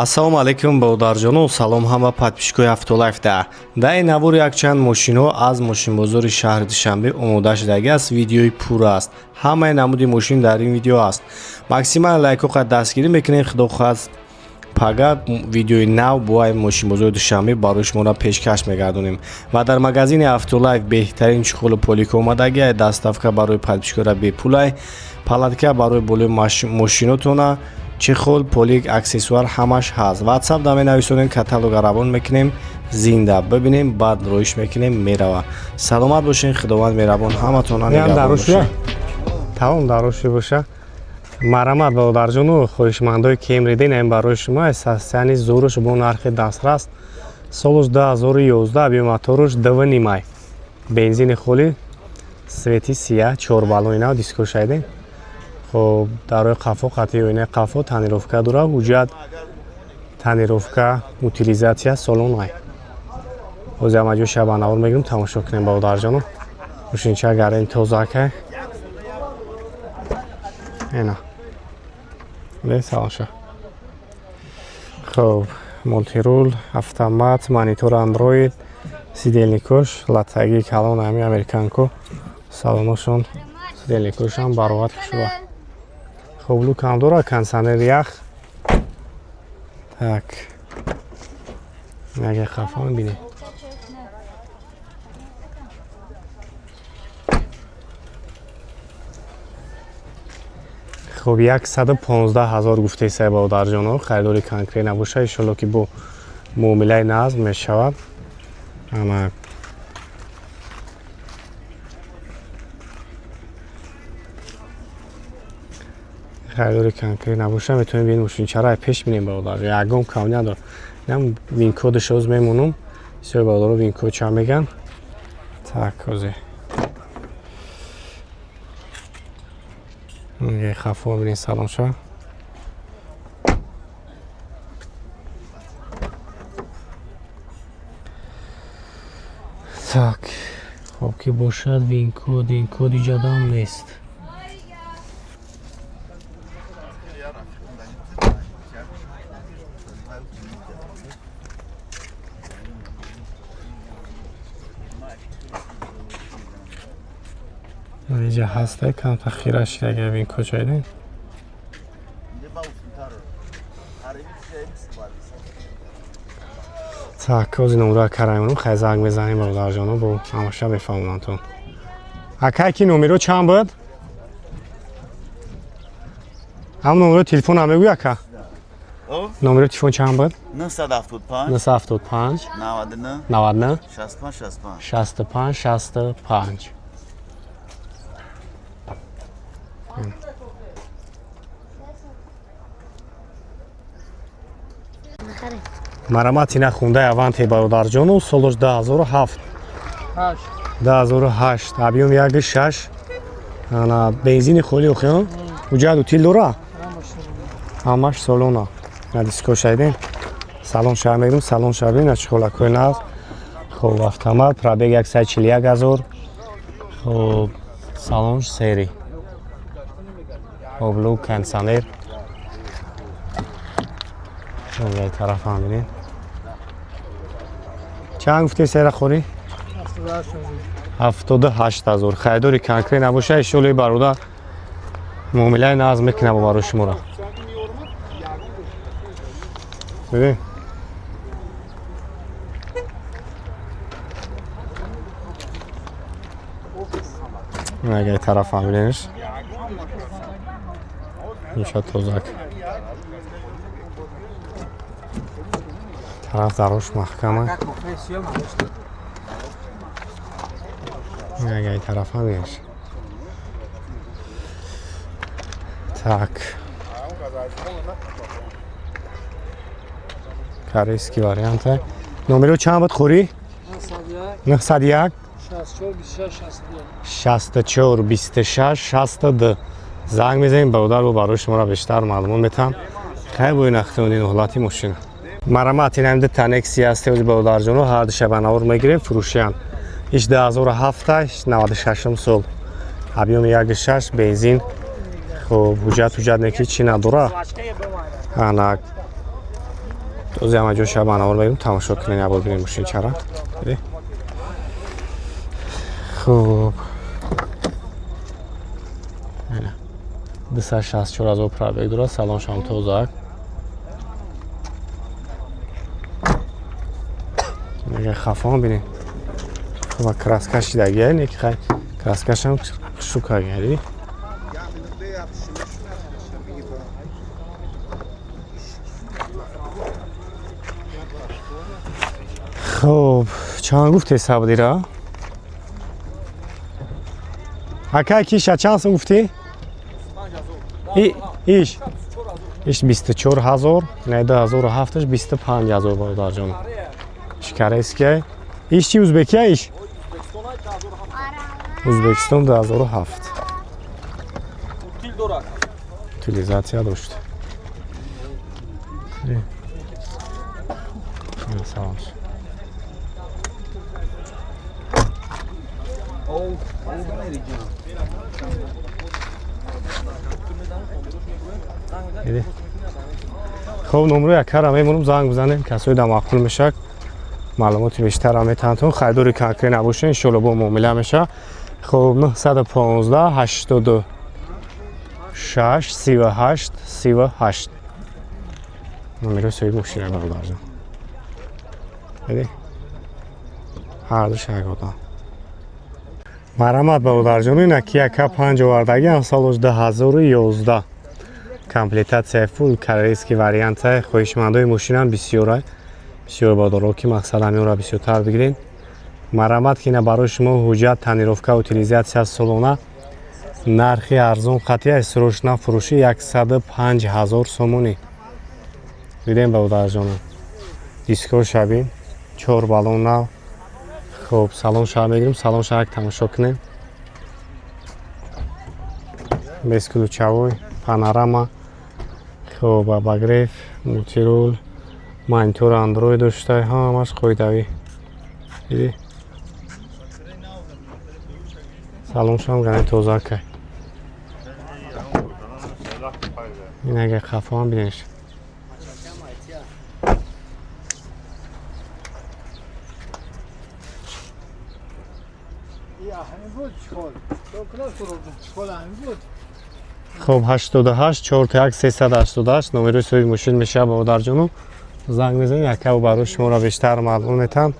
Ассалому алайкум, бародарҷону, салом ҳама подписчикои Автолайфда. Дар ин навор якчанд мошинҳо аз мошинбозори шаҳри Душанбе омода шудагиаст. Видеои пурра аст, ҳамаи намуди мошин дар ин видео аст. Максимал лайко қад дастгирӣ мекунем. Худо хоҳад, пага видеои нав бо ай мошинбозори Душанбе барои шуморо пешкаш мегардонем. Ва дар магазини Автолайф беҳтарин чухолу полика омадагиай, доставка барои подписчикора бепулай, палатка барои болои мошинотона, чехол, полик, аксессуар ҳамаш ҳаст. Ватсап да менависонем, каталога равон мекунем, зинда бибинем, баъд роиш мекунем, мерава. Саломат бошен, Худованд меҳрабон ҳаматона нигаҳбон бошад. Тамом дароши боша. Марҳамат, бародарҷону, хоҳишмандои Кемридин, ин барои шумо состояни зӯруш бо нархи дастрас. Солуш 2011, объём моторуш 2,5, бензини холи, цвети сия, чорбалони нав, диско шайдем. Хоб, дарои қафо, қатъи оинаи қафо, тонировка дора, ҳуҷҷат, тонировка, утилизация, салон ай. Ҳозир ҳама ҷо шабанавор мегирем, тамошо кунем, бародарҷону. Мошинча гарен тозакай. Ена. Ле салонша. Хоб, мультирул, автомат, монитор Android, сидельникош, латаги калон ҳами американко, салоношон, сидельникошам бароват хушба. Хоб, люкам дора, кондиционер, ях. Так. Яке хафа мебинӣ. Хоб, 115 000 гуфтесай, бародарҷоно, харидори конкрет набоша, иншолло ки бо муомилаи назм мешавад. Ана харидори конкрет набоша, метавонем бинем мошинчара пеш бинем, бародар, ягон кам надор. Инам винкодаш оз мемонум. Бисёр бародаро винкод ча меган. Так, озе хафо бинем, салом ша. Так, хоб ки бошад, винкод, винкод иҷодам нест. Инҷа ҳаста, камта хира шидаги винкод шайдем. Так, ози номра караймонум, хай занг мезанем, бародарҷоно, бо ҳамаша мефаҳмонам. Акай, ки номеро чанд буд? Ҳам номеро телефон ҳам мегӯй, ака? Номеро телефон чанд буд? 975. 975. 99. 99. 65 65. 65 65. Марҳамат, ина Хундай Аванте, бародарҷону, солош 2007, 2008, объём 1,6, ана бензини холи, охиён, ҳуҷҷат утил дора, ҳамаш солона. На диско шайдем, салон шаҳр мегирем, салон шаҳр бинем, чӣ наз. Хоб, автомат, пробег 141 ҳазор. Хоб, салон серый. Хоб, люк, кондиционер. Тараф ҳам бинед. Чанд гуфтем сера хӯрӣ? 78 000. Харидори конкрет набоша, иншолло бародар муомилаи назм мекунам барои шуморо. Бибин. Агар тараф ҳам биненш. Инша тозак. Тараф дарош маҳкама. Агар тараф ҳам бинеш. Так. Корейский вариант. Номеро чанд буд, хӯрӣ? 901 64 26 62. Занг мезанем, бародар, бо барои шуморо бештар маълумот метам. Хай, бо нахтонин ҳолати мошина. Марҳамат, ин ду Нексия ҳасте, ози бародарҷоно, ҳар ду шабанавор мегирем, фурӯшиян. Иш 2007, иш 96 сол. Объёми 1,6, бензин. Хоб, ҳуҷҷат неки чӣ надора. Ана Този ҳама ҷо шаба навор мегирем, тамошо кунем, ябор бинем мошинчара. Диди? Хуб. Ана. 264 ҳазор пробег дорад, салоншам тозак. Мега хафон бинем. Хуб, краска шидагия, не ки хай краскашам шукагия, диди? Хуб, чанд гуфте сабдира? Акай киша чанд сум гуфтӣ? Иш. Иш 24 ҳазор, не 2007-ш 25 ҳазор бародарҷон. Шикареския. Иш чи узбекия иш? Узбекистон 2007. Утилизация дошт. Салом. Диди? Хоб, номро якара мемонам, занг бизанем, касои да маъқул мешак, маълумоти бештарам метаҳанд. Харидори конкрет набошед, иншоалло бо муомила меша. Хоб, 915 86 38 38 номерои соҳиби мошина бародарҷон. Диди? Ҳардуш як одам. Марҳамат бародарҷон, ина ки яка панҷ овардагиам, солош 2011. Комплектация фул, корейский варианта. Хоҳишмандои мошинам бисёра. Бисёр бародаро ки мақсад ҳаминро бисёртар бигиред. Марҳамат ки ина барои шумо ҳуҷҷат, тонировка, утилизация солона, нархи арзон қатъия, срочно фурӯшӣ 105 ҳазор сомонӣ. Дидем бародарҷонам. Диско шабин, чор баллон нав. Хуб, салон шаҳр мегирем, салон шаҳр тамошо кунем. Бесключевой, панорама, хуб, обогрев, мультируль, монитор Android дошта, ҳамаш қоидавӣ. Диди? Салон шам гани тоза кай. Ин агар хафоам бинеш. Хуб, 88 41 388 номерои соҳиби мошин мешавад бародарҷону. Занг мезанед, якаву барои шуморо бештар маълум метаҳам.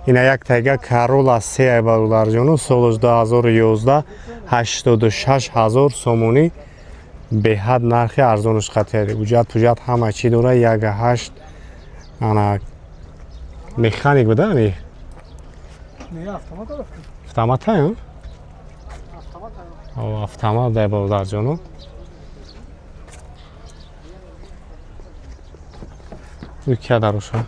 Ина як тайга Corolla 3 бародарҷону, солош 2011, 86 ҳазор сомонӣ, беҳад нархи арзонаш қатъия. Ҳуҷҷат пуҷҷат ҳама чӣ дора, 1.8 ана механик буда ами? Автомат аю? Автомат дай бародарҷону. Кия дароша?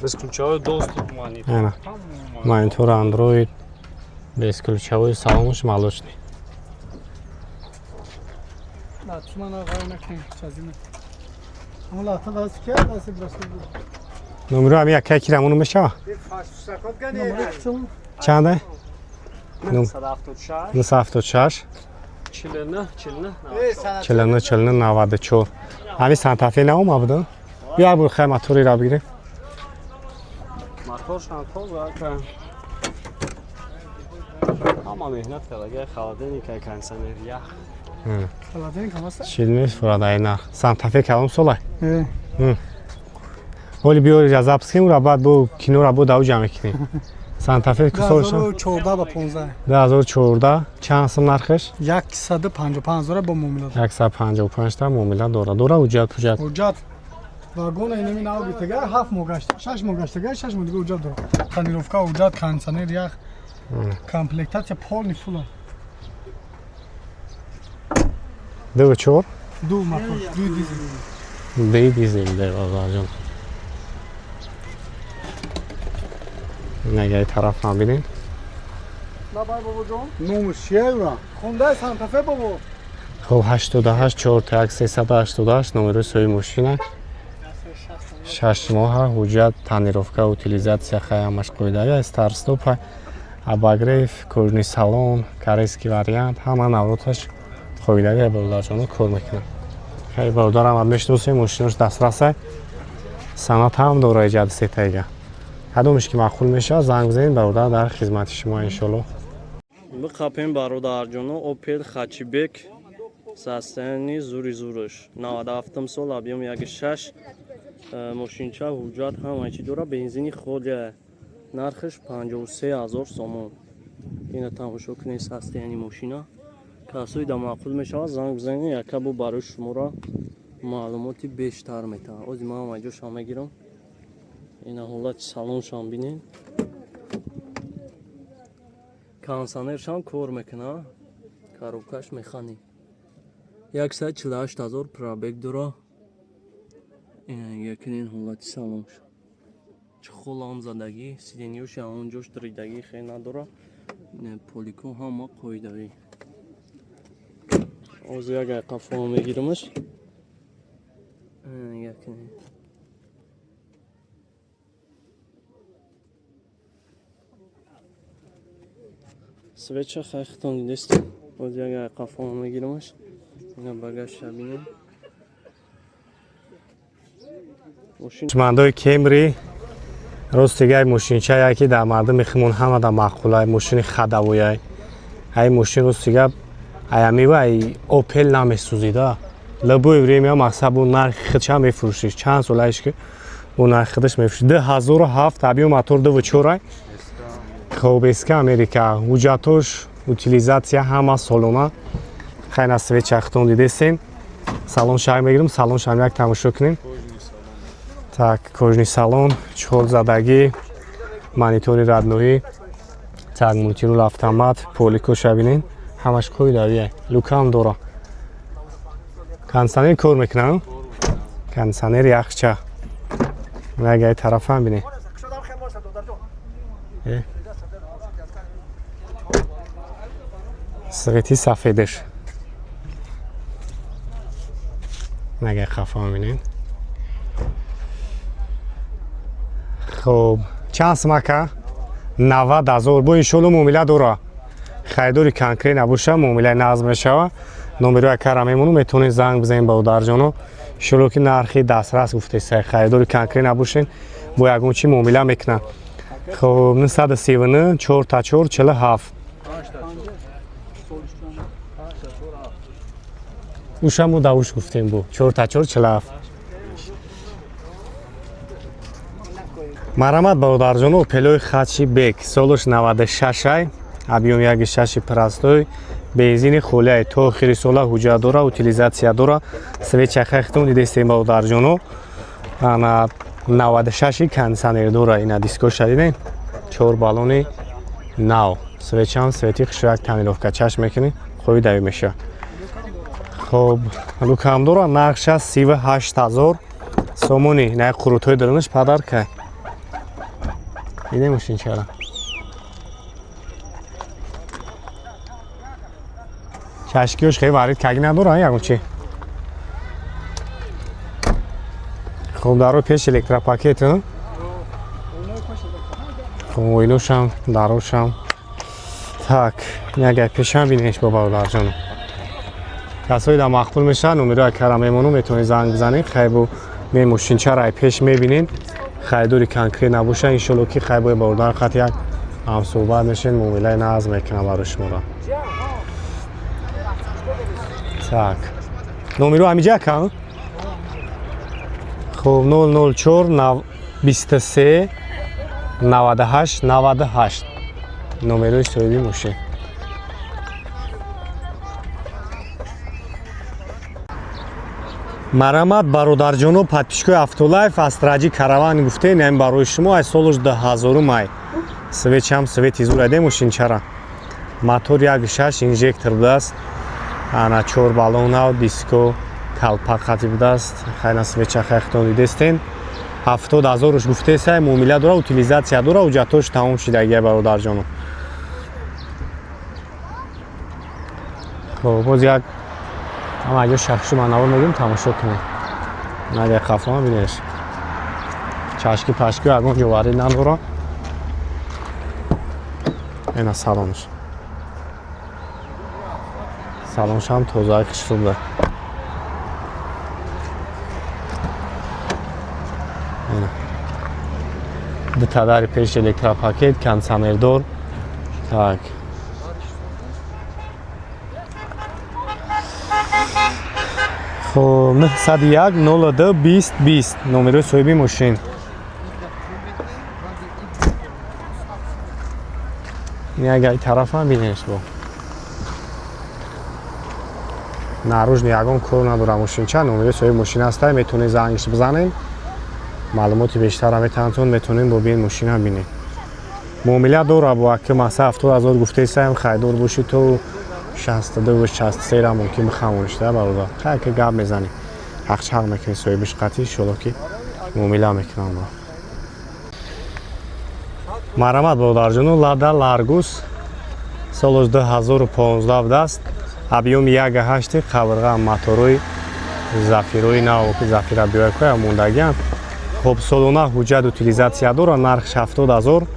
Бесключевой доступ монитор. Ана. Монитор Android, бесключевой, салонш молочный. Номеро ами якай кирамону мешава? Чанда? 976 976 49 49 49 49 94. Ами Санта-Фе наома буда? Бия бур хай моторира бигирем. Моторшам тоза ака. Ҳама меҳнат карда, холодильника, кондиционер, ях. Чил мефурад ай нарх. Санта-Фе калом солай? Ҳоли биёри запись кунем, ура баъд бо кинора бо даву ҷамъ мекунем. Санта-Фе солшон 2014 ба 15. 2014 чанд сум нархаш? 155 ҳазора бо муомила. 155 та муомила дора. Дора ҳуҷҷат пуҷҷат. Ҳуҷҷат вагона инами нав гирифтага, 7 моҳ гашта, 6 моҳ гаштага, 6 моҳ дига ҳуҷҷат дора. Тонировка, ҳуҷҷат, кондиционер, ях, комплектация полный фул. Ду чор? Ду мотор, ду дизель. Ду дизель дар бозорҷон. Нагай тараф ҳам бинем. Лабай бобоҷон. Номаш чия юра? Хондаи Санта-Фе бобо. Хуб, 88 4 1 388 номерои соҳиби мошина. 6 моҳа ҳуҷҷат, тонировка, утилизация хай ҳамаш қоидави, старт-стоп, обогрев, кожаный салон, корейский вариант, ҳама навроташ қоидави бародарҷоно кор мекунад. Хай бародарам мешиносем, мошинош дастрасай. Санат ҳам дора иҷади сетаига. Кадомеш ки маъқул мешавад, занг бизанед, бародар дар хизмати шумо иншоалло. Биқапем, бародарҷоно, Опел Хатчбек, состояние зури зурш, 97 сол, объём 1,6, мошинча ҳуҷҷат ҳама чи дора, бензини холия, нархаш 53 ҳазор сомон. Ина тамошо кунед состояние мошина. Касои да маъқул мешавад, занг бизанед, яка бо барои шуморо маълумоти бештар метаҳад. Ози ман ҳама ҷошам мегирам. Ина ҳолати салоншам бинед, кондиционершам кор мекунад, коробкаш механик, 148 ҳазор пробег дора. Якнин ҳолати салонш, чехолам задагӣ, сиденьёши ҳамон ҷош даридагӣ хел надора, полико ҳама қоидавӣ. Ҳозир як қафо мегирамаш. Якнин свеча хайхтон дидестем. Ҳозир як қафо мегирамаш. Ина багажша бинем. Мандои Кемри, рости гай, мошинчае ки дар мардуми химон ҳама да маъқулай, мошини ходовойай. Ай мошин, рости гап, аямива ай Опел намесӯзида. Любое время мақсад бо нархи худша мефурӯшиш. Чанд сол айш ки бо нархи худаш мефурӯшиш. 2007, объём мотор 2,4. Хоб, СК Америка, ҳуҷҷатош, утилизация ҳама солона. Хайна свеча худтон дидестен. Салон шаҳр мегирем, салон шаҳр як тамошо кунем. Так, кожаный салон, чехол задагӣ, монитори родной, так, мультируль автомат, поликоша бинен, ҳамаш қоидавия, люкам дора. Кондиционер кор мекунам, кондиционер яхча. Ягай тарафам бинен. Свети сафедаш. Нагай қафо бинен. Хоб, чанд сумака? 90 000. Бо иншолло муомила дора. Харидори конкрет набоша, муомилаи нағз мешава. Номерои акара мемонум, метавонед занг бизанед, бародарҷоно. Иншолло ки нархи дастрас гуфтеса. Харидори конкрет набошен, бо ягон чи муомила мекунад. Хоб, 939 4 та 4 47. Ушаму давуш гуфтем, бу 4 та 4 47. Марамат, бародарҷоно, Опелои Хатчбек, солаш 96-ай, объём 1,6 простой, бензини холиай, то охири сола ҳуҷҷат дора, утилизация дора, свеча хахтон дидестем, бародарҷоно. Ана 96-и, кондиционер дора, ина дискоша дидем, чор баллони нав, свечам свети хушрак, тонировка чашм мекунӣ, қоидави мешавад. Хоб, люкам дора, нархша 38 000 сомонӣ. На қурутҳои дарунаш подарка. Диде мошинчара. Чашкиёш хеле варид каги надора, ягон чи. Хоб, даро пеш электропакет. Хоб, оиношам, дарошам. Так, ягар пешам бинеш, бо бародарҷоно. Касои дар маъқул мешавад, номерои акара мемонум, метавонед занг бизанед. Хайбу ме мошинчаро ай пеш мебинед. Харидори конкрет набоша, иншолло ки хайбои бародар хат як ҳамсӯҳбат мешед, муомилаи нағз мекунам барои шуморо. Так, номеро ҳамиҷа кам. Хоб, 004 23 98 98 номерои соҳиби мошин. Марамат, бародарҷоно, подписчикои Автолайф, Астра Ҷи Караван гуфтем, яъне барои шумо, ай солаш 2000 май. Свечам свети зур айде мошинчара. Мотор 1,6 инжектор будааст. Ана чор баллон нав, диско, калпак хати будааст. Хайна свеча хайхтон дидестен. 70 000-уш гуфтесай, муомила дора, утилизация дора, ҳуҷҷатош тамом шидагия, бародарҷоно. Хоб, боз як ама аҷо шахшу ман навор мегирем, тамошо кунед. Нагай қафома бинеш. Чашки пашки ягон ҷоварӣ надора. Ина салонш. Салоншам тоза, хушрӯ. Дута дари пеш электропакет, кондитсионердор. Так. Хоб, 901 02 20 20 номерои соҳиби мошин. Ин агар тарафам бинеш бо. Наружни ягон кор надора мошинча, номерои соҳиби мошин ҳастай, метавонед зангш бизанед. Маълумоти бештарам метавонтон, метавонед бо бин мошина бинед. Муомила дора бо аки маса 70 000 гуфтесаем, хайдор боши то 62 63 ра мумкин бихамониш да бародар. Хай ки гап мезанӣ. Ҳақчақ мекунӣ соҳибиш қатъи, иншолло ки муомила мекунам бо. Марҳамат бародарҷону, Лада Ларгус солаш 2015 будааст. Объёми 1,8, қабирға, моторҳои зафирои нав, зафира биёякоя мондагианд. Хоб, солона ҳуҷҷат утилизатсия дора, нархш 70 000.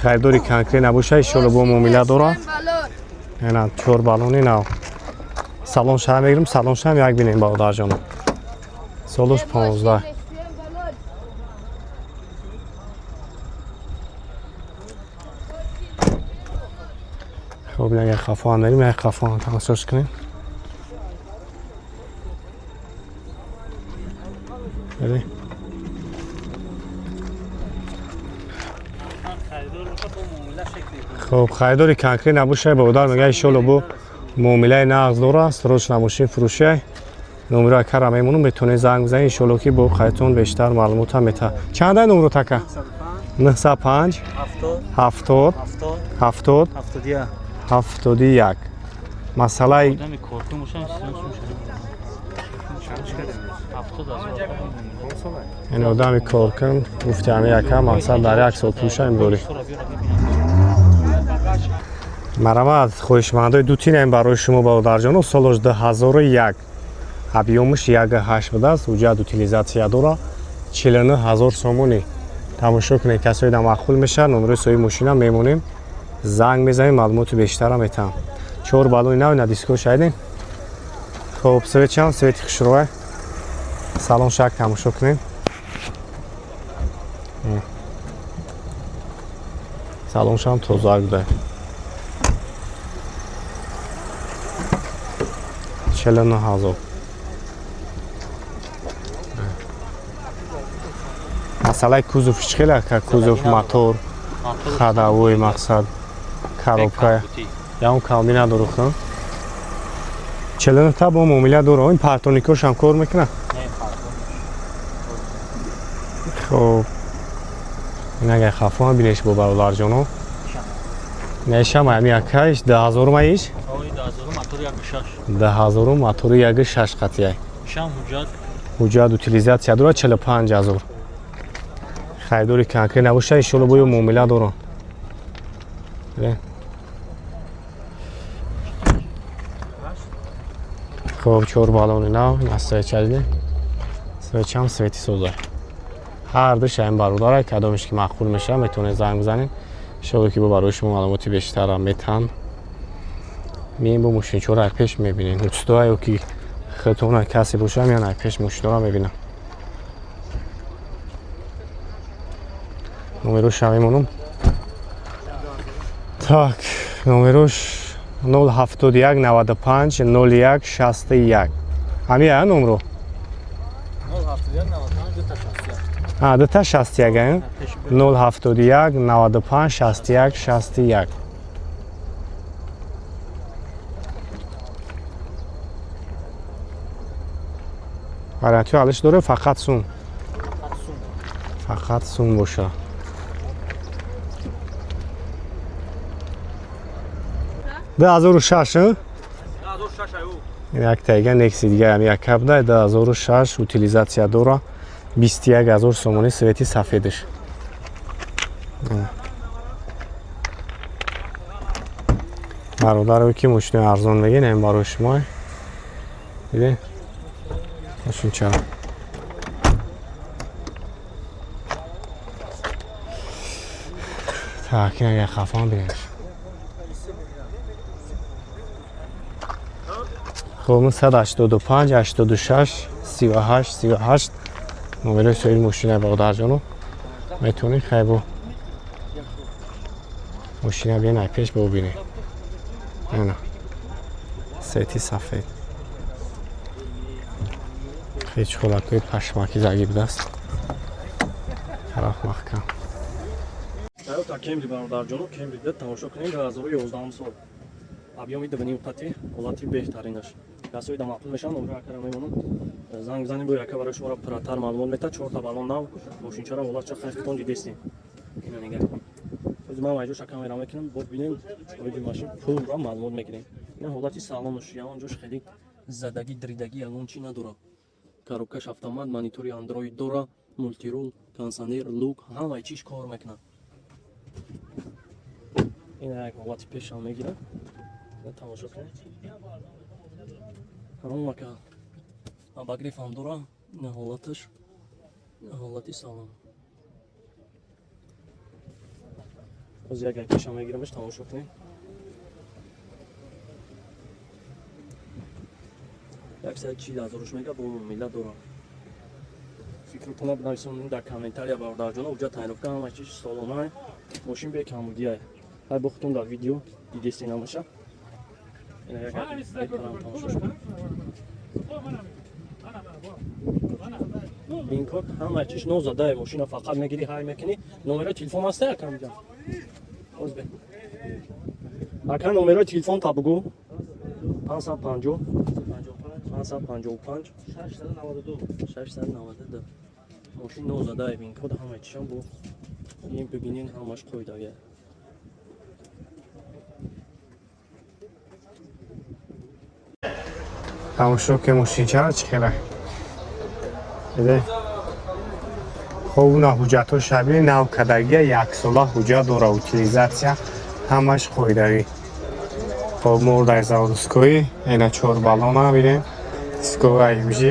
Харидори конкрет набоша, иншолло бо муомила дора. Ина чор баллони нав. Салон шаҳр мегирем, салон шаҳр як бинем бародарҷону. Солаш 15. Хоб, як қафо ҳам дорем, як қафо ҳам тамошош кунем. Бери. Хоб, харидори конкрет набошай, бародар мега иншолло бо муомилаи нағз дора, срочно мошин фурӯшай. Номеро акара мемонум, метавонед занг бизанед, иншолло ки бо харидтон бештар маълумотам метаҳад. Чанда номро така? 905 70 70 71. Масъалаи ин одами коркун гуфти ҳами яка мақсад дар як сол пулшаем дорӣ. Марҳамат, хоҳишмандои ду тинаем барои шумо бародарҷоно, солаш 2001, объёмаш 1,8 будааст, ҳуҷҷат утилизатсия дора, 49 000 сомонӣ. Тамошо кунед, касое да маъқул мешавад, номерои соҳиби мошина мемонем, занг мезанем, маълумоти бештарам метаҳам. Чор баллони нав, ина диско шаҳидем. Хоб, свет чам, свети хушрӯай. Салон шак тамошо кунем. Салон шам тоза буда. 49 000. Масъалаи кузов чӣ хел ака? Кузов, мотор, ходовой, мақсад, коробка. Ягон камби надору хун. 49 та бо муомила дора. Ин партоникошам кор мекунад? Хоб. Ин агар хафо бинеш бо бародарҷоно. Нешам ами акаиш 10 000 маиш? 10 000 мотори 1,6 қатияй. Ҳуҷҷат утилизатсия дора, 45 000. Харидори конкрет набоша, иншолло бо ё муомила дорам. Хоб, чор баллони нав, ин аз свеча дидем. Свечам свети соза. Ҳар ду шаим бародарай, кадомеш ки маъқул мешавад, метавонед занг бизанед. Иншолло ки бо барои шумо маълумоти бештарам метаҳанд. Мием бо мошинчора ай пеш мебинем. Устоаю ки худтона касе боша, меян ай пеш мошинора мебинам. Номерош мемонам. Так, номерош 071 95 01 61. Ҳами а номро? 071 дута 61, 071 95 61 61. Вариантҳои алиш дорем, фақат сум. Фақат сум боша. 2006, як тайга некси дига як кабда 2006 утилизатсия дора, 21 000 сомонӣ, свети сафедаш. Бародаро ки мошинои арзон мегин, ин барои шумо. Дидед? Мошин чаро? Так, ин агар хафан бинеш. Хоб, 985 86 38 38 номерои соҳиби мошинаи бародарҷоно. Метавонӣ хайбо мошина биен, ай пеш бубинӣ. Ана сети сафед, ҳеҷ ҳолатҳои пашмакӣ заги будааст, тараф маҳкам. Toyota Camry, бародарҷоно, Camry да тамошо кунем, 2011 сол. Объёми 2.5 қати, ҳолати беҳтаринаш. Касои да маъқул мешаванд, номро акара мемонам. Занг бизанем, бо яка барои шуморо пурратар маълумот метад. Чорта баллон нав, мошинчаро ҳолатша хайфтон дидестем. Ина нигаҳ кун. Ози ман вайҷоша камера мекунам, бо бинем, оиди машин пурра маълумот мегирем. Ина ҳолати салонаш, ягон ҷош хеле задагӣ, дридагӣ, ягон чӣ надорад. Коробкаш автомат, монитори Android дора, мультирул, кондиционер, люк, ҳамаи чиш кор мекунад. Ин як ҳолати пешам мегирад. Ина тамошо кунед. Ҳамон обогрев ҳам дора. Ина ҳолаташ, ина ҳолати салон. Боз як як пешам мегирамаш, тамошо кунед. 140 ҳазоруш мега, бо муомила дора. Фикрутона бинависонед дар комментария, бародарҷоно. Уҷа тонировка, ҳама чиз солона, мошин бекамбудия. Ҳай, бо худтон дар видео дидестен ҳамаша. Ина як экран тамошош кунед. Винкод, ҳама чиш нозадае. Мошина фақат мегирӣ, ҳай мекунӣ. Номерои телефон ҳаста, акамҷан? Озбе ака, номерои телефон та бугӯ. 550 555 692. Мошин нозадае, винкод, ҳама чишам бо ин бибинен, ҳамаш қоидавия. Тамошо ки мошинчаро чӣ хела диде. Хоб, уна ҳуҷҷатҳо шабили нав кардагия, яксола ҳуҷҷат дора, утилизация ҳамаш қоидавӣ. Хоб, мордаи заводской, ина чор баллона бинем, дисковая AMG.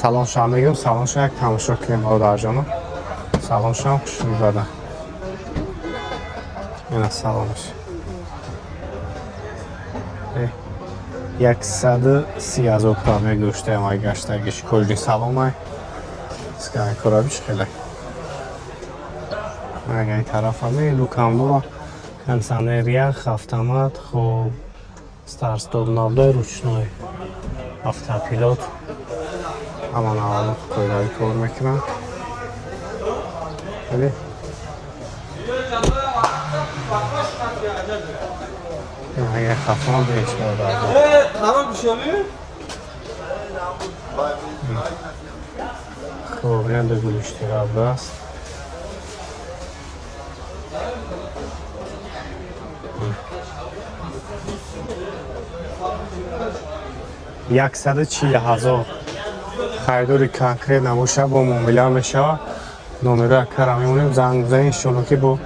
Салоншам мегирем, салонша як тамошо кунем, бародарҷоно. Салоншам хушрӯй. Ина салонаш. 130 000 пробег доштаем, ай гаштагиш, кожаный салонай, сканкорабиш хеле. Ага, ин тараф ами люкам дора, кондиционер, ях, автомат. Хоб, старт-стоп набдай, ручной, автопилот, ҳама навалуқ қоидави кор мекунад. Хеле агар хафон беш, бародар. Хоб, ина ду гулиштира будааст. 140 000. Харидори конкрет набошад, бо муомила мешавад. Номеро акара мемонем, занг бизанед, иншолло ки бо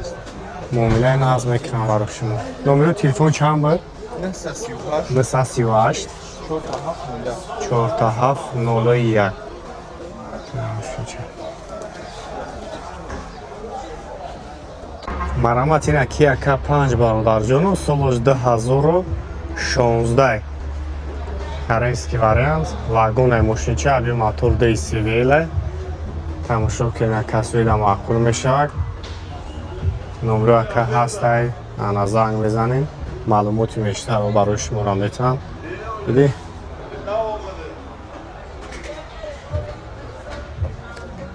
муомилаи нағз мекунам барои шумо. Номеро телефон чанд буд? 938. 938. 47 4701. Марамат, ина Kia K5, бародарҷоно, солош 2016, корейский вариант, вагонаи мошинча, объем мотор DCVL. Тамошо кена, касоида маъқул мешавад. Номро ака ҳастай, ана занг мезанем, маълумоти бештарро барои шуморо метавам. Диди,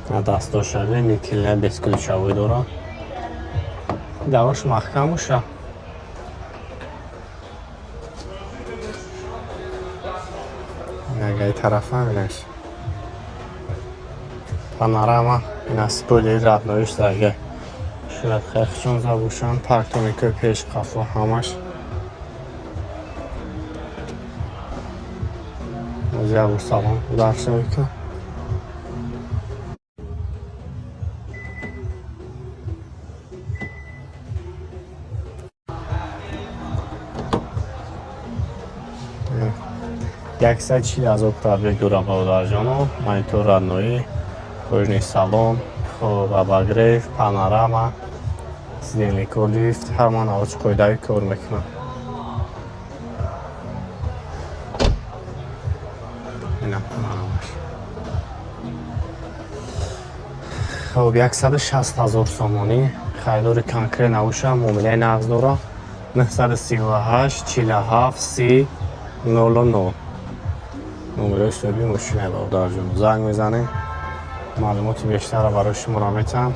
дастошави никелия, бесключевой дора, давош маҳкам боша. Агаи тарафа инаш панорама, ина спойлери родноиш дага, шояд хехчон забошанд. Парктроникои пеш, қафо ҳамаш. Озябур салон ударшавика. 140 000 пробег дора, бародарҷоно, монитор родной, кожаный салон, хоб, обогрев, панорама, сиденье, лифт, ҳама навоч қоидави кор мекунад. Ина панорамаш. Хоб, 160 ҳазор сомонӣ. Харидори конкрет набоша, муомилаи нағз дора. 938 47 30 00 номерои соҳиби мошина, бародарҷон. Занг мезанем, маълумоти бештарро барои шуморо метаҳам.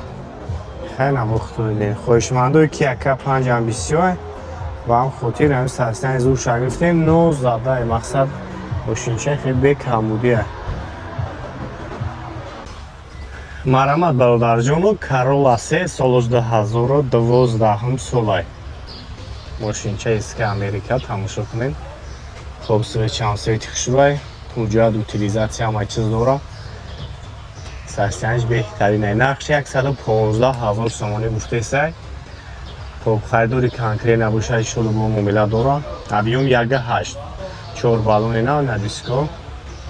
Хеле набохтудем. Хоҳишмандое ки яка панҷам бисёр ба ҳам хотир ҳамин состояни зурша гирифтем, но задаи мақсад мошинчаи хеле бекамбудия. Марҳамат, бародарҷону, Карола се, солош 2012 солай. Мошинчаи иска Америка, тамошо кунед. Хоб, свечам свети хушрӯй, ҳуҷҷат, утилизация, ҳама чиз дора. Состояниш беҳтаринай. Нархш 115 ҳазор сомонӣ гуфтесай. Хоб, харидори конкрет набошад, иншолло бо муомила дора. Объём 1,8. Чор баллони нав, на диско.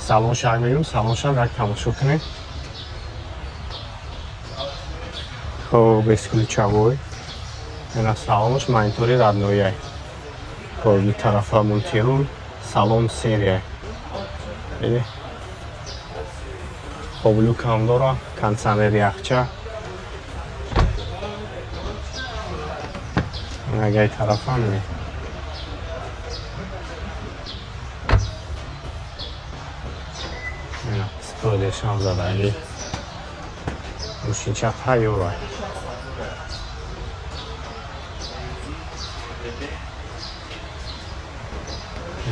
Салон шаҳр мегирем, салон шаҳр як тамошо кунед. Хоб, бесключевой. Ина салонаш монитори роднояй. Хоб, ду тарафа мультирул, салон серия. Диди? Хоб, люкам дора, кондиционер, яхча. Агай тарафам не. Ина, спойлершам задаги. Мошинча тайёрай.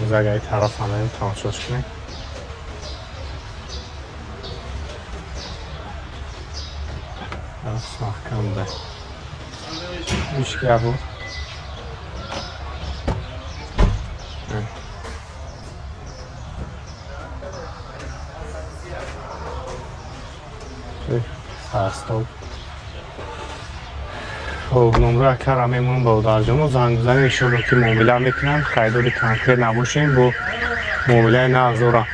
Загаи тараф ҳамаем тамошош кунем. Маҳкам да. Ишка буд. Сарстол. Хоб, номро акара мемонам, бародарҷоно, занг бизанед, иншолло ки муомила мекунам. Харидори конкрет набошем, бо муомилаи нағз дорам.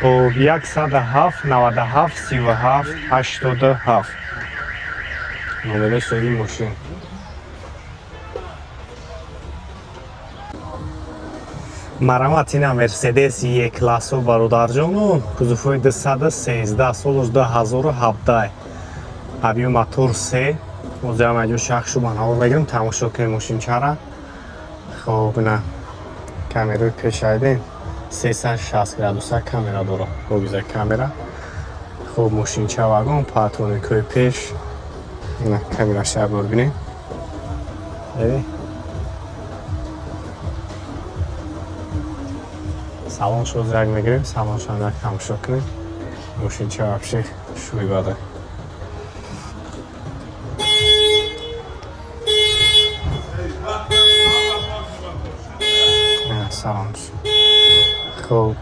Хоб, 107 97 37 87 номерои соҳиби мошин. Марҳамат, ина Мерседес Е классо, бародарҷоно, кузовҳои 213, солош 2017, объём мотор 3. Ҳозирам айҷо шахшу банавор мегирам, тамошо кунем мошинчара. Хоб, ина камераи пешайдем, 360 градуса камера дора, гогиза камера. Хоб, мошинча вагон, патроникҳои пеш, ина камераша бор бинем. Салоншо зрак мегирем, салоншо як тамошо кунем. Мошинча вообще шӯи бада. Салонш. Хоб,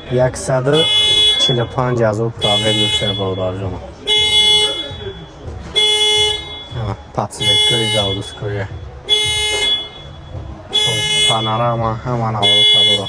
145 ҳазор пробег дошта, бародарҷоно. Подсветкаи заводское. Панорама, ҳама наворота дора.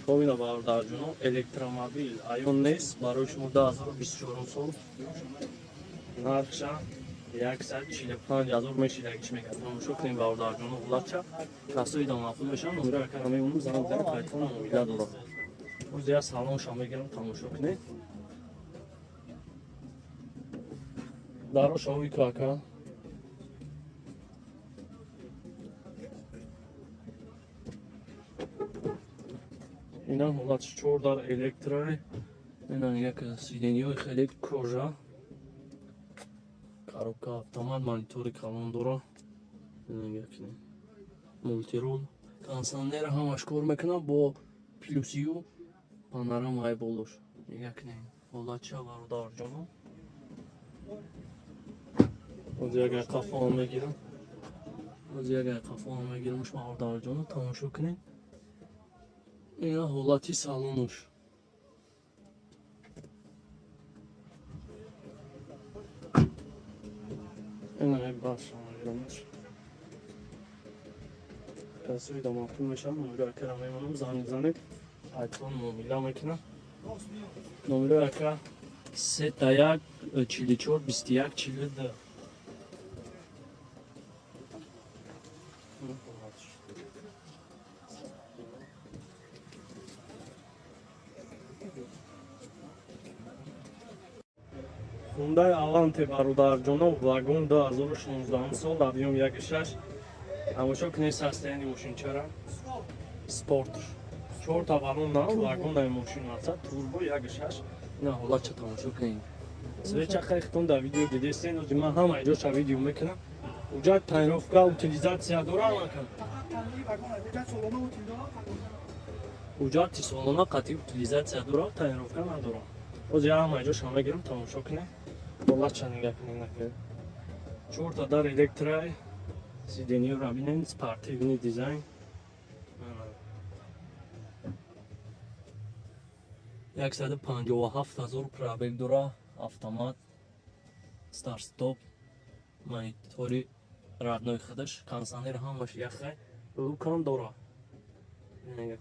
Хоб, ина, бародарҷоно, электромобил аён нест барои шумо, 2024 сол, нархша 145 ҳазор мешидагиш мегад. Тамошо кунем, бародарҷоно, ҳулатча. Касои дамафул мешаванд, номера акара мемонам, занг бизанед, телефон муомила дорам. Боз я салонша мегирам, тамошо кунед. Дароша ой ку, ака. Ина ҳолати чор дар электро, ина як сиденьёи хеле кожа, коробка автомат, монитори калон дора, ина як мультирул, кондиционер ҳамаш кор мекунад, бо плюсию панорамаи болош. Як не ҳолатча, бародарҷоно. Ҳозир як қафоам мегирам, ҳозир як қафоам мегирам, бародарҷоно, тамошо кунед. Ина ҳолати салонуш. Ина башам мегирамаш. Касои да маъқул мешавад, номеро акара мемонам, занг бизанед, ҳатман муомила мекунам. Номеро ака 3 1 44 21 42. Хундай Аванте, бародарҷоно, вагон, 2016 сол, объём 1,6. Тамошо кунед состояние мошинчара. Спорт. Чорта балон на вагон ай мошин аста, турбо 1,6. Ина ҳолатча тамошо кунед. Свеча хайхтон дар видео дидестен, ози ман ҳама иҷоша видео мекунам. Уҷа тонировка, утилизация дора ака. Уҷати солона қатъи утилизация дора, тонировка надора. Ози ҳама иҷоша мегирам, тамошо кунед. Ҳолатча нигаҳ кунед, накунед. Чорта дар электрай, сиденьеро бинед, спортивный дизайн. 157 000 пробег дора, автомат, старт стоп, монитори родной худаш, кондиционер ҳамаш яхай, люкам дора.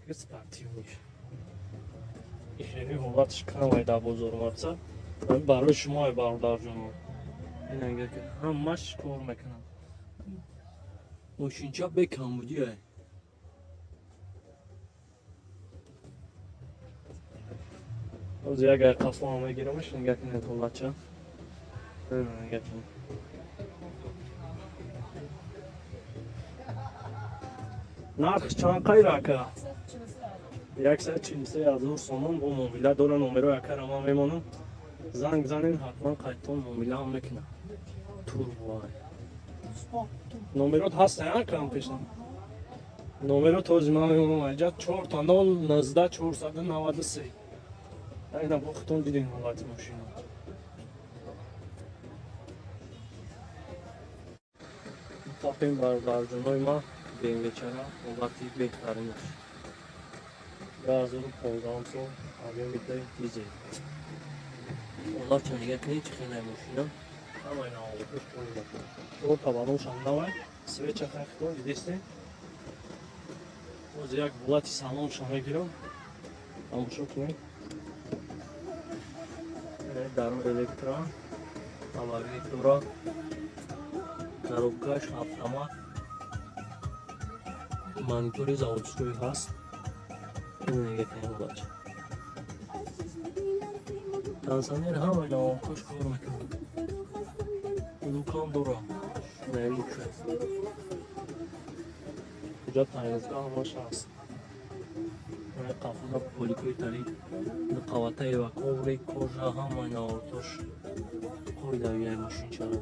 Ки спортивный. Хеле ҳолаташ камай дар бозор омадса. Барои шумо, ай бародарҷоно. Инага ки ҳамаш кор мекунад. Мошинча бекамбудӣ ай. Ҳозир як ай қафоам мегирамаш, нигаҳ кунед ҳолатча. Нигаҳ кунед. Нарх чанд қайра, ака? 143 000 сомон, бо муомила дора. Номеро акара ман мемонам. Занг занед, ҳатман қайтон муомилаам мекунам. Турбо. Номерот ҳаст, акам пешам. Номерот ҳозир ман мемонам айҷа 4 та 0 19 493. Айна бо худтон дидем ҳолати мошина. Қапем, бародарҷонои ман, BMW чара, ҳолати беҳтаринаш. 2015 сол, объём 2 дизел. Ҳолатча нигаҳ кунед, чӣ хелай мошина. Ҳамаи наволотош поинда. Чорта балоншам навай, свеча хайхтон дидестем. Ҳозир як ҳолати салонша мегирам. Тамошо кунед. Даро электро, магнит дора, коробкаш автомат, монитори заводской ҳаст. Ин нигоҳ кунед ҳолатча. Кондиционер ҳамаи наволотош кор мекунад. Люкам дора. Не, люк. Куҷа тонировка ҳамаш ҳаст. Қафода поликои тари қаватаи ва коврик, кожа, ҳамаи наволотош қоидавияи мошинчаро.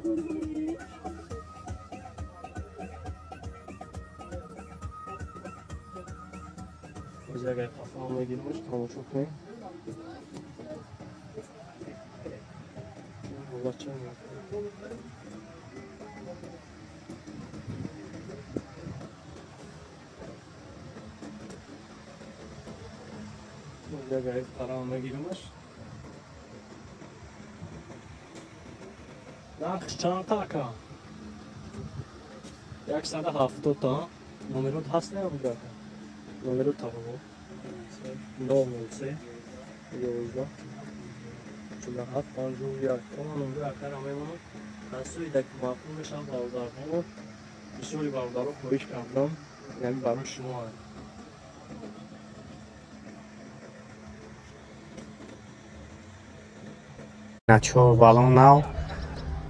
Боз як ай қафоам мегирамаш, тамошо кунед. Ҳолатча нигоҳ кунед. Боз як ай парам мегирамаш. Нархш чанд, ака? 170 та. Номерот ҳаст не ака? Номеро табо. 003 11 47 51. Тона номеро акара мемонам. Касои даки маъқул мешавад, бародарҷоно. Бисёри бародаро хоҳиш кардам. Яъне барои шумо. На, чор балон нав,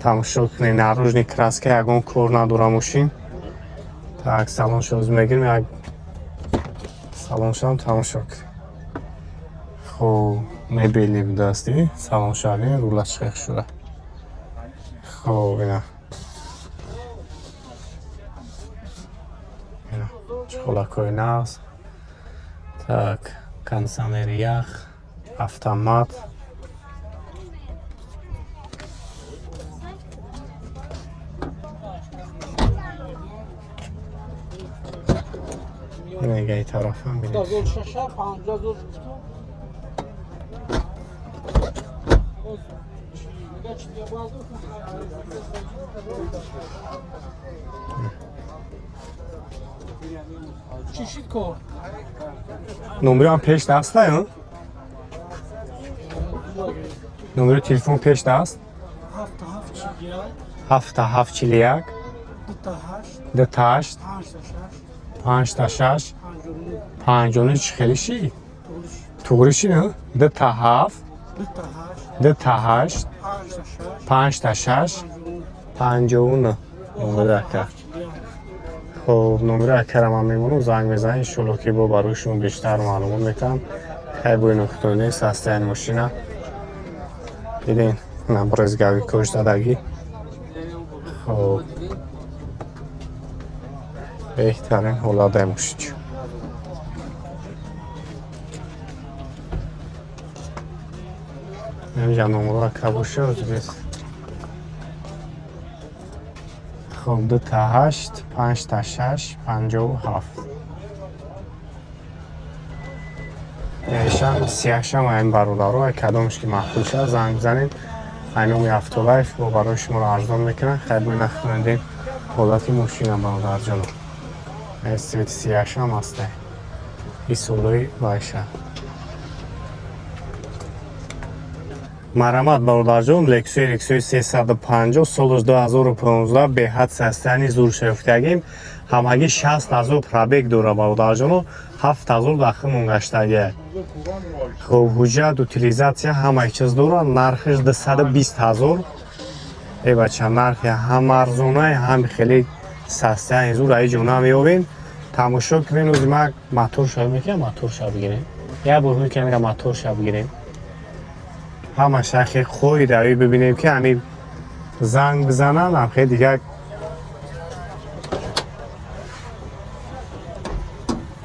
тамошо кунед, наружный краска ягон кор надора мошин. Так, салоншо ҳозир мегирем, як салоншоам тамошо кунед. Хоб, мебели будааст, салонша бин, рулаш шех шуда. Хоб, ина чхолакҳои нағз. Так, кондиционери ях, автомат. Негаи тарафам бинед. 2006 50 гуфтум. Мега чи базу. Чӣ шид кор? Номерам пеш даста, номери телефон пеш даст. 77 41. 77 41. 28. 28. 5 6. 5 6. 59. 59. Чӣ хеле шид? Туғри шид, 27. 28. 28. 5 6. 5 6 59. Номери ака. Хоб, номери акара ман мемонам, занг мезанем, иншолло, ки бо барои шумо бештар маълумот метаҳам. Хай, бо ино состояни мошина диден, на брызговикош задагӣ. Хоб, беҳтарин ҳолат ай мошинчо. Инҷа номро ака боша озбес. Хоб, 28 5 6 57. Яшам сияшам айн бародаро, ай кадомш ки маъқул шавад, занг бизанед. Ай номи Автолайф бо барои шуморо арзон мекунанд. Хайр, бо нахтонидем ҳолати мошина, бародарҷоно. Ай цвети сияшам ҳастай. И солои вайша. Марҳамат, бародарҷон, Лексуи Рексуи 350, солаш 2015, беҳад состояни зур шаёфтагим. Ҳамагӣ 60 ҳазор пробег дора, бародарҷоно, 7 ҳазор дахимон гаштагия. Хуб, ҳуҷҷат, утилизация, ҳамаи чиз дора, нархиш 220 ҳазор. Э бача, нархи ҳам арзонай, ҳам хеле состояни зур аи ҷо намеёбем. Тамошо кунем, ози ма мотор шав мекунам, мотор шав бигирем. Як бор ҳуй камера мотор шав бигирем. Ҳама шахи қоидаи бибинем, ки ҳами занг бизананд, ҳамхе дигар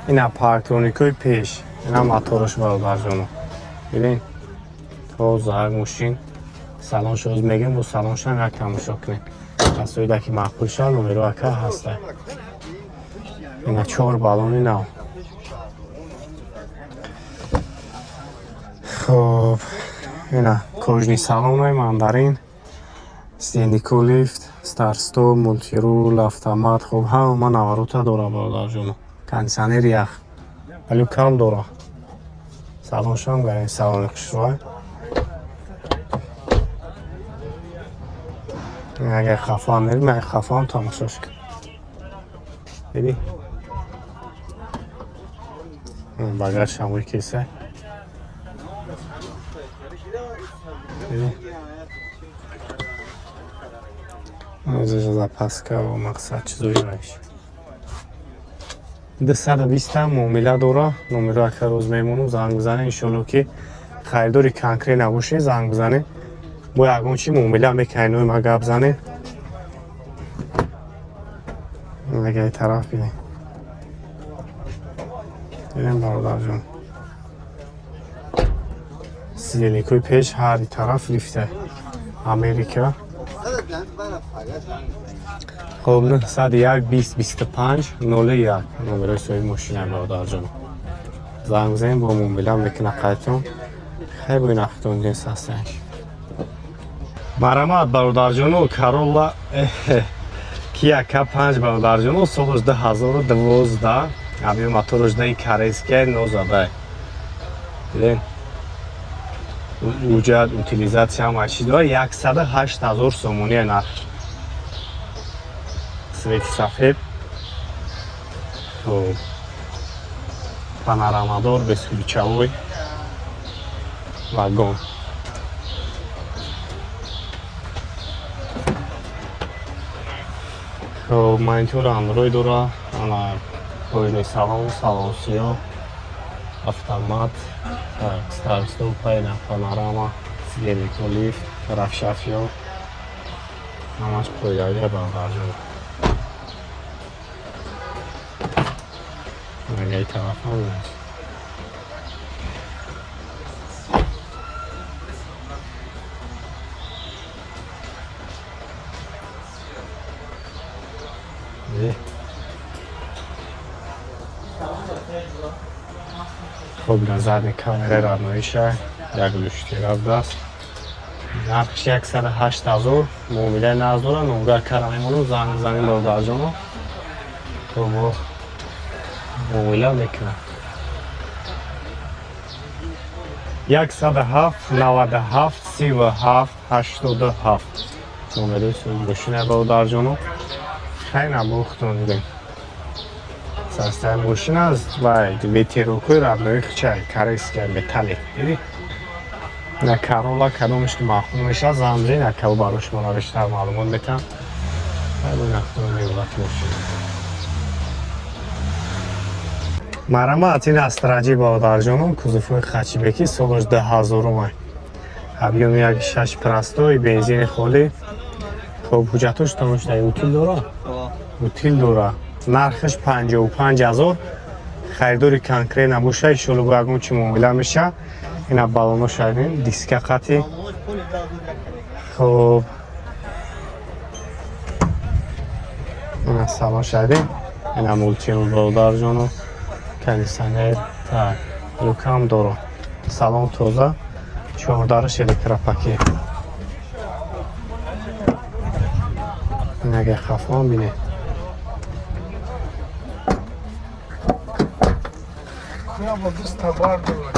ина парктроникҳои пеш, ина мотораш, бародарҷоно. Бибин, тоза мошин, салонш оз мегем, бо салоншам як тамошо кунем. Касоида ки маъқул шавад, номеро ака ҳаста. Ина чор баллони нав. Хоб, ина кожаный салонои мандарин, сиденье лифт, старт-стоп, мультирул, автомат. Хоб, ҳама наворота дора, бародарҷоно. Кондиционер, ях, вале кам дора. Салоншам гарин, салони хушрӯй. Агар хафаам мерим, агар хафаам тамошош кун. Диди? Багажшам ӯй кеса. Диди? Запаска ва мақсад чизои вайш. 220 муомила дора. Номеро ака рӯз мемонам, занг бизанед, иншолло, ки харидори конкрет набошед, занг бизанед. Бо ягон чи муомила мекунед, нои ма гап занед. Агар тараф бинед. Дидем, бародарҷон. Сиденьекҳои пеш ҳар тараф лифта. Америка. Хоб, 901 20 25 01 номерои соҳиби мошина, бародарҷон. Занг бизанед, бо муомила мекунад қайтон. Хай, бо ин дин состояниш. Марҳамат, бародарҷоно, Каролла Kia K5, бародарҷоно, солаш 2012, объём мотораш даи корейская нозадай. Дидем? Ҳуҷҷат, утилизация, ҳама чиз дора, 108 ҳазор сомония нарх. Цвети сафед. Хоб. Панорамадор, бесключевой. Вагон. Хоб, монитор Android дора, ана кожаный салон, салон сиёҳ, автомат, так, старт-стоп, пайна панорама, сиденье лифт, рафшафиё. Ҳамаш қоидавия, бародарҷон. Агаи тарафам нест. Е. Хоб, на задни камера родноиша, як луштира даст. Нархш 108 ҳазор, муомилаи нағз дора, номгар кара мемонам, занг бизанем, бародарҷоно. Хоб, Муомила мекунад. 107 97 37 87 номерои мошина, бародарҷоно. Хай, набохтон дидем. Састаи мошина аст ва ветерокои роднои хчай, корейская, металлик. Диди? На Карола кадомеш ки маъқул мешавад, занг бизанед, акао барои шумо бештар маълумот метаҳам. Хай, бо нахтон меолати мошина. Марамат, ин Астраҷи, бародарҷонон, кузовҳои хатчбеки, солаш 2000-умай. Объёми 1,6, простой, бензини холӣ. Хоб, ҳуҷҷатош тамом шуда, утил дора? Утил дора. Нархаш 55 000. Харидори конкрет набоша, иншолло бо ягон чи муомила меша. Ина балоно шавем, диска қати. Хоб. Ина салон шавем. Ина мультирул, бародарҷоно. Кондиционер, так, люкам дора. Салон тоза. Чордараш электропакет. Ин агар хафон бинед. Я бо дуста бардор.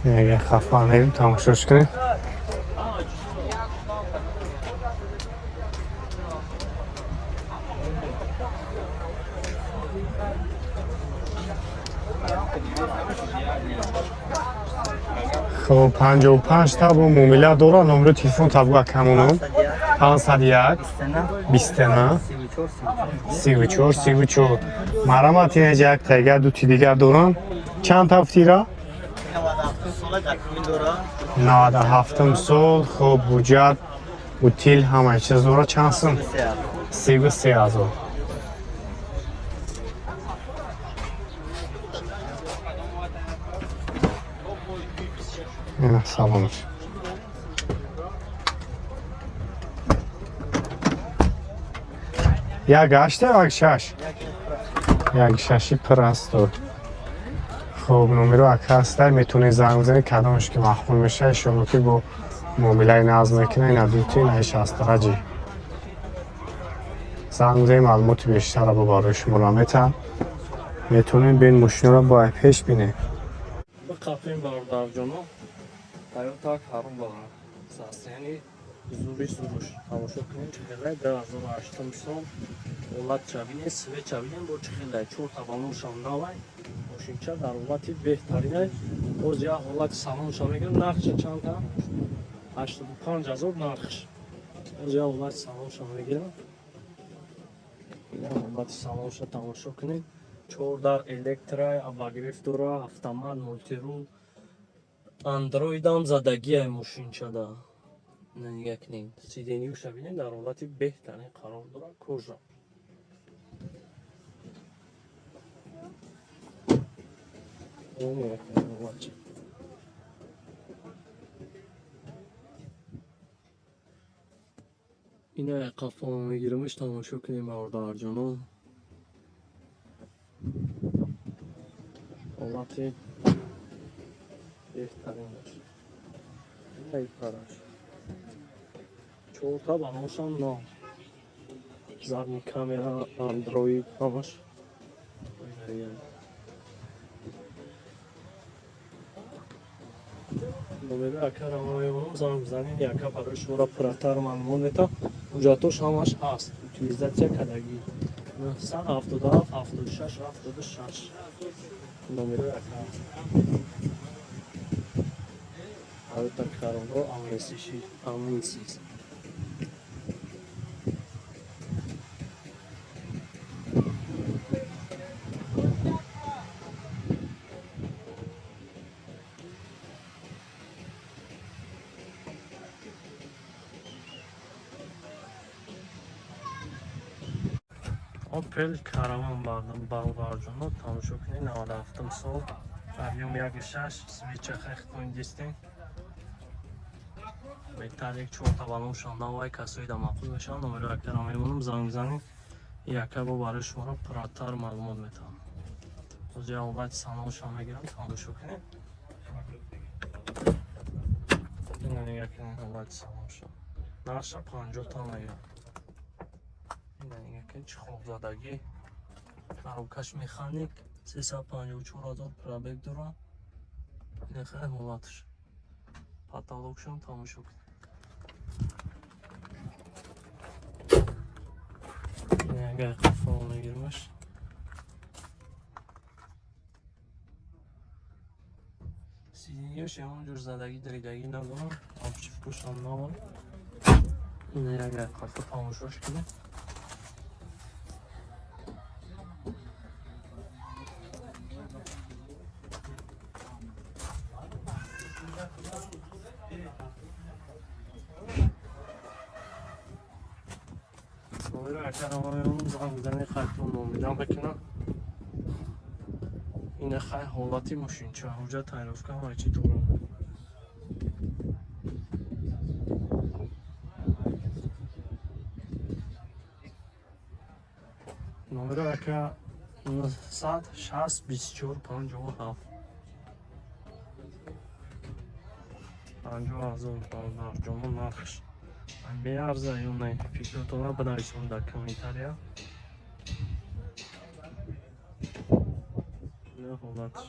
Ин агар хафан мерим, тамошош кунем. Хоб, 55 та бо муомила дора. Номери телефон табуга камонам: 501 29 34 34. Марамат, инаҷа як тайга, дути дигар дорам. Чанд ҳафтира? 97 сол. Хоб, ҳуҷҷат, утил, ҳамаи чиз дора. Чанд сум? 33 000. Ина салонаш. Як ҳашта, як шаш, як шаши простой. Хоб, номеро ака ҳастай, метавонед занг бизанед, кадомаш ки маъқул мешавад, иншоалло ки бо муомилаи назм мекунад. Ина дути, ина шастраҷи. Занг бизанед, маълумоти бештарро бо барои шуморо метаҳам. Метавонед бин, мошиноро бо пеш бинед. Биқапем, бародарҷоно, Тойота Карола, состояние зури зуруш тамошо кунем, чӣ хелай. 2008 сол, ҳолат чабинем, свет чабинем, бо чӣ хелай, чорта балоншам навай. Мошинча дар ҳолати беҳтаринай. Боз як ҳолати салонша мегирам. Нархша чанда? 85 000 нархш. Боз як ҳолати салонша мегирам. Як ҳолати салонша тамошо кунем. Чор дар электро, обогрев дора, автомат, мультирул, андроидам задагиай мошинчада. Нигаҳ кунед, сиденьюша бинед, дар ҳолати беҳтарин қарор дорад, кожа. О, нигоҳ кунед, ҳолатча. Ина қафо мегирамаш, тамошо кунем, бародарҷонон, ҳолати беҳтаринаш. Ина параш, чорта балоншам нав, задний камера, андроид, ҳамаш. Номери акара ма мемонам, занг бизанед, яка барои шуморо пурратар маълумот метавам. Ҳуҷҷатош ҳамаш ҳаст, утилизация кардагӣ. 977 76 76 номери ака. Toyota Corolla Avensis. Opel Caravan, бародарҷоно, тамошо кунед, 97 сол, объём 1,6, свеча хехтон дистен, металлик, чорта балоншон навай. Касои да маъқул мешаванд, номеро якара мемонам, занг бизанед, яка бо барои шуморо пурратар маълумот метавам. Боз як ҳолати салоншон мегирам, тамошо кунед. Ина нигаҳ кунед, ҳолати салоншон. Нархша 50 та мегирам. Ина нигаҳ кунед, чӣ хобзадагӣ. Коробкаш механик, 354 000 пробег дора. Ина хай ҳолатш. Потолокшам тамошо кунед. Ина агар қафо мегирмаш. Сиденьяш ягон ҷур задагӣ, даридагӣ надорам. Обшивкушам набор. Ина агар қафо тамошош кунед. Номеро агар аввалон занг бизанед, хайтон муомила мекунам. Ина хай ҳолати мошинча, ҳуҷҷат, тайёровка, ҳама чӣ дорам. Номеро ака 960 24 57 50 000, бародарҷоно, нархш меарза ё не? Фикротонро бинависонед дар комментария. Ина ҳолатш.